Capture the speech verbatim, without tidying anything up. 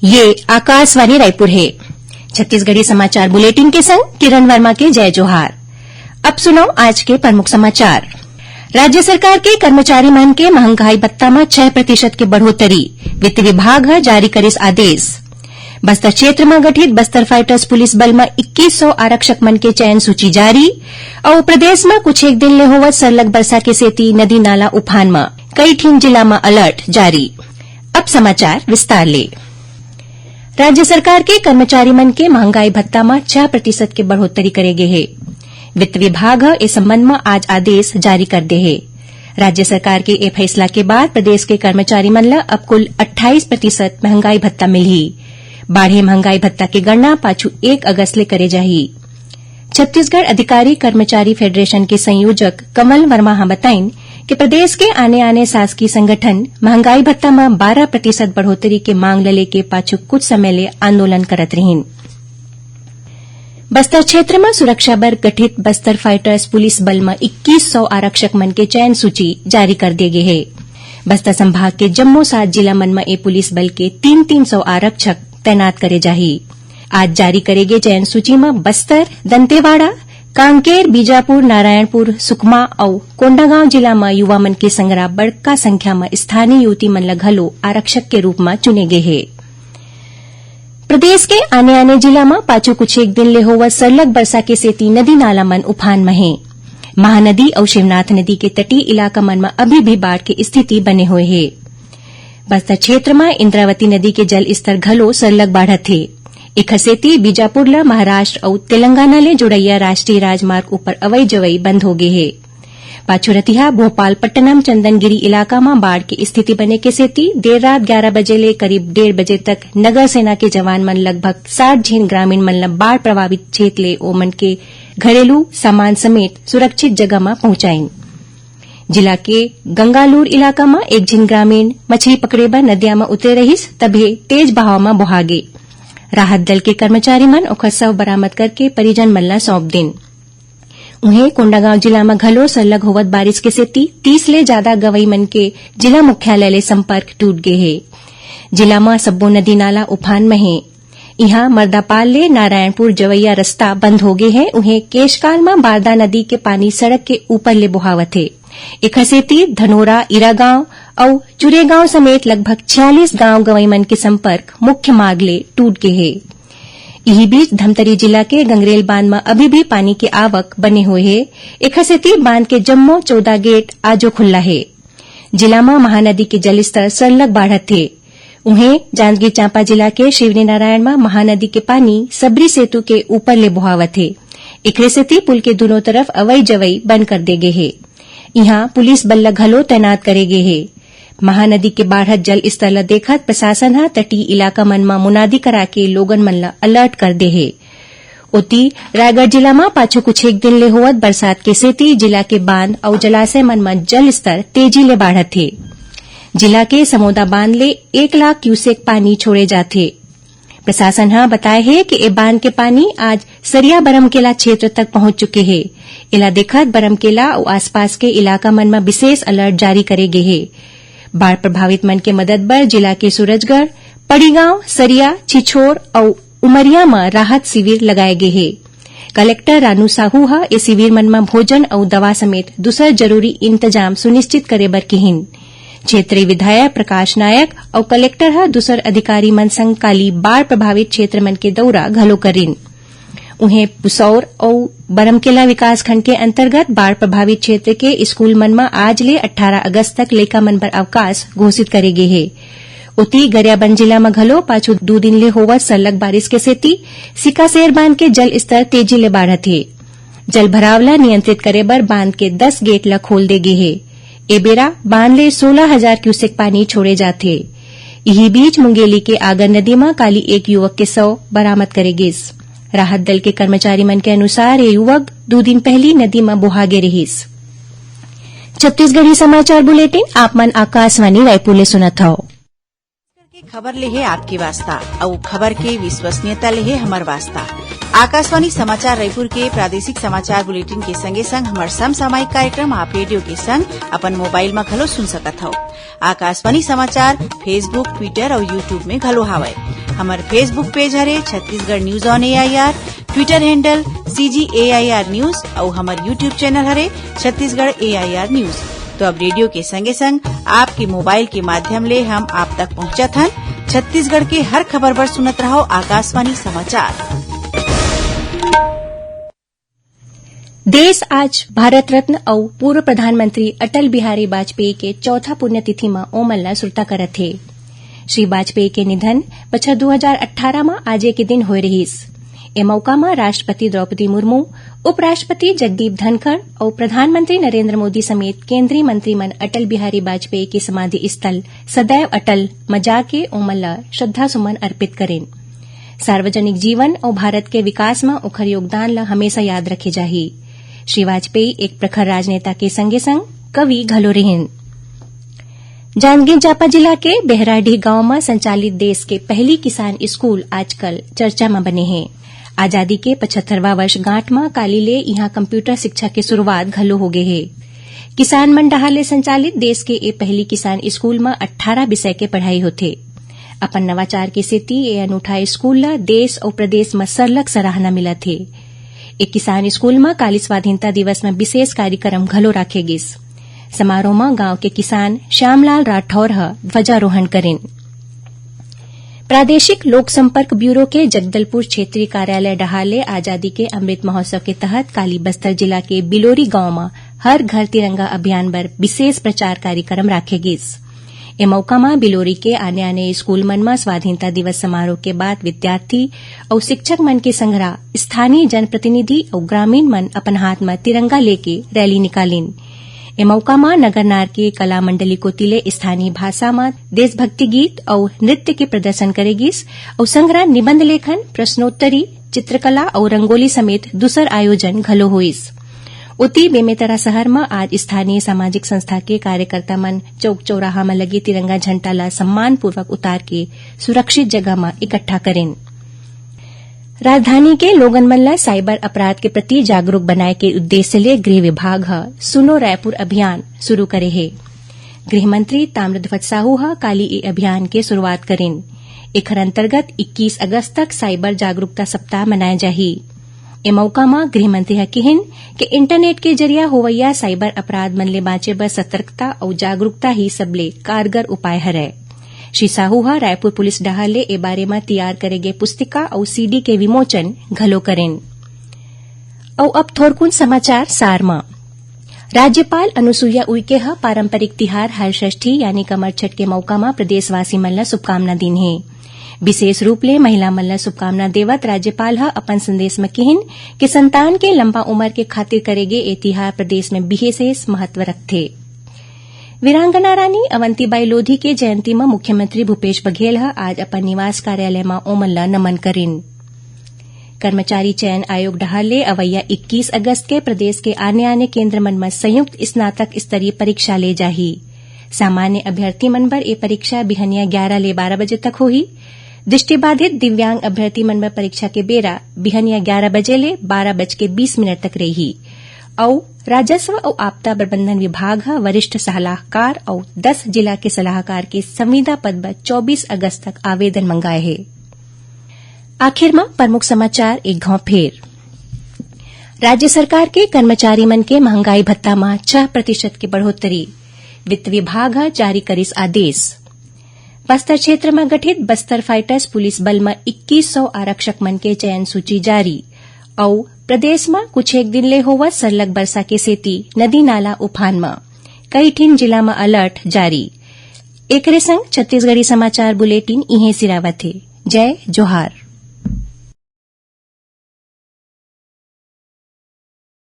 ये आकाशवाणी रायपुर हे। छत्तीसगढ़ी समाचार बुलेटिन के संग किरण वर्मा के जय जोहार। अब सुनव आज के प्रमुख समाचार। राज्य सरकार के कर्मचारी मन के महंगाई भत्ता म छह प्रतिशत के बढ़ोतरी, वित्त विभाग ह जारी करिस आदेश। बस्तर क्षेत्र म गठित बस्तर फाइटर्स पुलिस बल म इक्कीस सौ आरक्षक मन के चयन सूची जारी। अउ प्रदेश म कुछ एक दिन ले होवत सरलग बरसा के सेती नदी नाला उफान म, कई ठिन जिला म अलर्ट जारी। अब समाचार विस्तार ले। राज्य सरकार के कर्मचारी मन के महंगाई भत्ता म छह प्रतिशत के बढ़ोतरी करे गे हे। वित्त विभाग ह ए संबंध म आज आदेश जारी कर दे हे। राज्य सरकार के ए फैसला के बाद प्रदेश के कर्मचारी मन ल अब कुल अट्ठाईस प्रतिशत महंगाई भत्ता मिलही। बाढ़े महंगाई भत्ता के गणना पाछू एक अगस्त ले करे जाही। छत्तीसगढ़ अधिकारी कर्मचारी फेडरेशन के संयोजक कमल वर्मा ह बताइन कि प्रदेश के आने-आने शासकीय संगठन महंगाई भत्ता म बारह प्रतिशत बढ़ोतरी के मांग ल लेके पाछू कुछ समय ले आंदोलन करत रिहिन। बस्तर क्षेत्र म सुरक्षा बर गठित बस्तर फाइटर्स पुलिस बल म इक्कीस सौ आरक्षक मन के चयन सूची जारी कर दे गे हे। बस्तर संभाग के जम्मो सात जिला मन म ए पुलिस बल के तीन तीन सौ आरक्षक तैनात करे जाही। आज जारी करे गे चयन सूची म बस्तर, दंतेवाड़ा, कांकेर, बीजापुर, नारायणपुर, सुकमा अउ कोंडागांव जिला म युवा मन के संघरा बड़का संख्या म स्थानीय युवती मन ल घलो आरक्षक के रूप म चुने गे हे। प्रदेश के आने-आने जिला म पाछू कुछ एक दिन ले होवत सरलग बरसा के सेती नदी नाला मन उफान म हे। महानदी अउ शिवनाथ नदी के तटीय इलाका मन म अभी भी बाढ़ के स्थिति बने हुए हे। बस्तर क्षेत्र म इंद्रावती नदी के जल स्तर घलो सरलग बाढ़त हे। एखर सेती बीजापुर ल महाराष्ट्र अउ तेलंगाना ले जुड़ैया राष्ट्रीय राजमार्ग ऊपर अवई जवई बंद हो गे हे। पाछू रतिहा, भोपाल, पट्टनम, चंदनगिरी इलाका म बाढ़ के स्थिति बने के सेती देर रात ग्यारह बजे ले करीब डेढ़ बजे तक नगर सेना के जवान मन लगभग साठ झिन ग्रामीण मन ल बाढ़ प्रभावित क्षेत्र ले ओमन के घरेलू सामान समेत सुरक्षित जगह म पहुंचाइन। जिला के गंगालूर इलाका म एक झिन ग्रामीण मछली पकड़े बर नदिया म उतरे रहिस, तभे तेज बहाव म बोहा गे। राहत दल के कर्मचारी मन ओखर शव बरामद करके परिजन मन ल सौंप दिन। उहें, कोंडागांव जिला म घलो सरलग होवत बारिश के सेती तीस ले जादा गंवई मन के जिला मुख्यालय ले संपर्क टूट गे हे। जिला म सब्बो नदी नाला उफान म हे। इहां मर्दापाल ले नारायणपुर जवैया रस्ता बंद हो गे हे। उहें, केशकाल म बारदा नदी के पानी सड़क के ऊपर ले बोहावत हे। एखर सेती धनोरा, ईरागांव अउ चुरेगांव समेत लगभग छियालीस गांव गंवई मन के संपर्क मुख्य मार्ग ले टूट गे हे। इही बीच, धमतरी जिला के गंगरेल बांध म अभी भी पानी के आवक बने हुए हे। एखर सेती बांध के जम्मो चौदह गेट आजो खुल्ला हे। जिला म महानदी के जलस्तर सरलग बाढ़त हे। उहें, जांजगीर चांपा जिला के शिवरीनारायण म महानदी के पानी सबरी सेतु के ऊपर ले बोहावत हे। एकरे सेती पुल के दूनों तरफ अवई जवई बंद कर दे गे हे। इहां पुलिस बल ल घलो तैनात करे गे हे। महानदी के बाढ़त जल स्तर ल देखत प्रशासन ह तटीय इलाका मन म मुनादी करा के लोगन मन ल अलर्ट कर दे हे। ओती, रायगढ़ जिला म पाछू कुछ एक दिन ले होवत बरसात के सेती जिला के बांध अउ जलाशय मन म जल स्तर तेजी ले बाढ़त हे। जिला के समोदा बांध ले एक लाख क्यूसेक पानी छोड़े जाथे। प्रशासन ह बताय हे कि ए बांध के पानी आज सरिया बरमकेला क्षेत्र तक पहुंच चुके हे। एला देखत बरमकेला अउ आसपास के इलाका मन म विशेष अलर्ट जारी करे गे हे। बाढ़ प्रभावित मन के मदद बर जिला के सूरजगढ़, पड़ीगांव, सरिया, छिछोर अउ उमरिया म राहत शिविर लगाए गे हे। कलेक्टर रानू साहू ह ए शिविर मन म भोजन अउ दवा समेत दूसर जरूरी इंतजाम सुनिश्चित करे बर किहिन। क्षेत्रीय विधायक प्रकाश नायक अउ कलेक्टर ह दूसर अधिकारी मन संग काली बाढ़ प्रभावित क्षेत्र मन के दौरा घलो करिन। उहें, पुसौर अउ बरमकेला विकासखंड के अंतर्गत बाढ़ प्रभावित क्षेत्र के स्कूल मन म आज ले अट्ठारह अगस्त तक लइका मन बर अवकाश घोषित करे गे हे। ओती, गरियाबंद जिला म घलो पाछू दू दिन ले होवत सरलग बारिश के सेती सिकासेर बांध के जल स्तर तेजी ले बाढ़त हे। जल भराव ल नियंत्रित करे बर बांध के दस गेट ल खोल दे गे हे। ए बेरा बांध ले सोलह हजार क्यूसेक पानी छोड़े जाथे। इही बीच, मुंगेली के आगर नदी म काली एक युवक के शव बरामद करे गिस। राहत दल के कर्मचारी मन के अनुसार, ये युवक दू दिन पहली नदी म बोहा गे रिहिस। छत्तीसगढ़ी समाचार बुलेटिन आप मन आकाशवाणी रायपुर ले सुनत हव। के खबर ले हे आपके वास्ता, अउ खबर के विश्वसनीयता ले हे हमर वास्ता। आकाशवाणी समाचार रायपुर के प्रादेशिक समाचार बुलेटिन के संगे संग हमर समसामयिक कार्यक्रम आप रेडियो के संग अपन मोबाइल म घलो सुन सकत हव। आकाशवाणी समाचार Facebook, Twitter अउ YouTube में घलो हावय। हमर Facebook page हरे Chhattisgarh news on A I R, Twitter handle C G A I R news अउ हमर YouTube channel हरे Chhattisgarh A I R news। तो अब रेडियो के संगे संग आपके मोबाइल के माध्यम ले हम आप तक पहुंचत हन। छत्तीसगढ़ के हर खबर बर सुनत रहव आकाशवाणी समाचार। देश आज भारत रत्न अउ पूर्व प्रधानमंत्री अटल बिहारी वाजपेयी के चौथा पुण्यतिथि म ओमन ल सुरता करत हे। श्री वाजपेयी के निधन बछर दू हजार अट्ठारह म आजे के दिन होए रिहिस। ए मौका म राष्ट्रपति द्रौपदी मुर्मू, उपराष्ट्रपति जगदीप धनखड़ अउ प्रधानमंत्री नरेंद्र मोदी समेत केंद्रीय मंत्री मन अटल बिहारी वाजपेयी के समाधि स्थल सदैव अटल म जाके ओमन ल श्रद्धा सुमन अर्पित करेन। सार्वजनिक जीवन अउ भारत के विकास म ओखर योगदान ल हमेशा याद रखे जाही। श्री वाजपेयी एक प्रखर राजनेता के संगे संग कवि घलो रिहिन। जांजगीर चांपा जिला के बेहराडीह गांव म संचालित देश के पहली किसान स्कूल आजकल चर्चा म बने हे। आजादी के पचहत्तरवां वर्षगांठ म काली ले इहां कंप्यूटर शिक्षा के शुरुआत घलो होगे हे। किसान मन डहार ले संचालित देश के ए पहली किसान स्कूल म अट्ठारह विषय के पढ़ाई होथे। अपन नवाचार के सेती ए अनूठा स्कूल ल देश अउ प्रदेश म सरलग सराहना मिलत हे। ए किसान स्कूल म काली स्वाधीनता दिवस म विशेष कार्यक्रम घलो राखे गिस। समारोह म गांव के किसान श्यामलाल राठौर ह ध्वजारोहण करिन। प्रादेशिक लोक संपर्क ब्यूरो के जगदलपुर क्षेत्रीय कार्यालय डहार ले आजादी के अमृत महोत्सव के तहत काली बस्तर जिला के बिलोरी गांव म हर घर तिरंगा अभियान बर विशेष प्रचार कार्यक्रम राखे गिस। ए मौका म बिलोरी के आने-आने स्कूल मन म स्वाधीनता दिवस समारोह के बाद विद्यार्थी अउ शिक्षक मन के संघरा स्थानीय जनप्रतिनिधि अउ ग्रामीण मन अपन हाथ म तिरंगा लेके रैली निकालिन। ए मौका म नगर नार के कला मंडली कोति ले स्थानीय भाषा म देशभक्ति गीत अउ नृत्य के प्रदर्शन करे गिस अउ संघरा निबंध लेखन, प्रश्नोत्तरी, चित्रकला अउ रंगोली समेत दूसर आयोजन घलो होइस। ओती बेमेतरा शहर म आज स्थानीय सामाजिक संस्था के कार्यकर्ता मन चौक चौराहा म लगे तिरंगा झंडा ल सम्मानपूर्वक उतार के सुरक्षित जगह म इकट्ठा करिन। राजधानी के लोगन मन ल साइबर अपराध के प्रति जागरूक बनाए के उद्देश्य ले गृह विभाग ह सुनो रायपुर अभियान शुरू करे हे। गृह मंत्री ताम्रध्वज साहू ह काली ए अभियान के शुरुआत करिन। एखर अंतर्गत इक्कीस अगस्त तक साइबर जागरूकता सप्ताह मनाए जाही। ए मौका म गृह मंत्री ह किहिन कि इंटरनेट के जरिया होवइया साइबर अपराध मन ले बांचे बर सतर्कता अउ जागरूकता ही सबले कारगर उपाय हरय। श्री साहू ह रायपुर पुलिस डहार ले ए बारे म तियार करे गे पुस्तिका अउ सीडी के विमोचन घलो करिन। अउ अब थोरकुन समाचार सार म। राज्यपाल अनुसुईया उइके ह पारंपरिक तिहार हरषष्ठी यानी कमरछठ के मौका म प्रदेशवासी मन ल शुभकामना दीन हे। विशेष रूप ले महिला मन ल शुभकामना देवत राज्यपाल ह अपन संदेश म किहिन कि संतान के लंबा उमर के खातिर करे गे ए तिहार प्रदेश म विशेष महत्व रखथे। वीरांगना रानी अवंतीबाई लोधी के जयंती म मुख्यमंत्री भूपेश बघेल ह आज अपन निवास कार्यालय म ओमन ल नमन करिन। कर्मचारी चयन आयोग डहार ले अवइया इक्कीस अगस्त के प्रदेश के आने-आने केंद्र मन म संयुक्त स्नातक स्तरीय परीक्षा ले जाही। सामान्य अभ्यर्थी मन बर ए परीक्षा बिहनिया ग्यारह ले बारह बजे तक होही। दृष्टिबाधित दिव्यांग अभ्यर्थी मन बर परीक्षा के बेरा बिहनिया ग्यारह बजे ले बारह बज के बीस मिनट तक रही। अउ राजस्व अउ आपदा प्रबंधन विभाग ह वरिष्ठ सलाहकार अउ दस जिला के सलाहकार के संविदा पद बर चौबीस अगस्त तक आवेदन मंगाए हे। आखिर म प्रमुख समाचार एक घाव फेर। राज्य सरकार के कर्मचारी मन के महंगाई भत्ता म छह प्रतिशत के बढ़ोत्तरी, वित्त विभाग ह जारी करिस आदेश। बस्तर क्षेत्र म गठित बस्तर फाइटर्स पुलिस बल म इक्कीस सौ आरक्षक मन के चयन सूची जारी। अउ प्रदेश म कुछ एक दिन ले होवत सरलग बरसा के सेती नदी नाला उफान म, कई ठिन जिला म अलर्ट जारी। एकरे संग छत्तीसगढ़ी समाचार बुलेटिन इहें सिरावत हे। जय जोहार।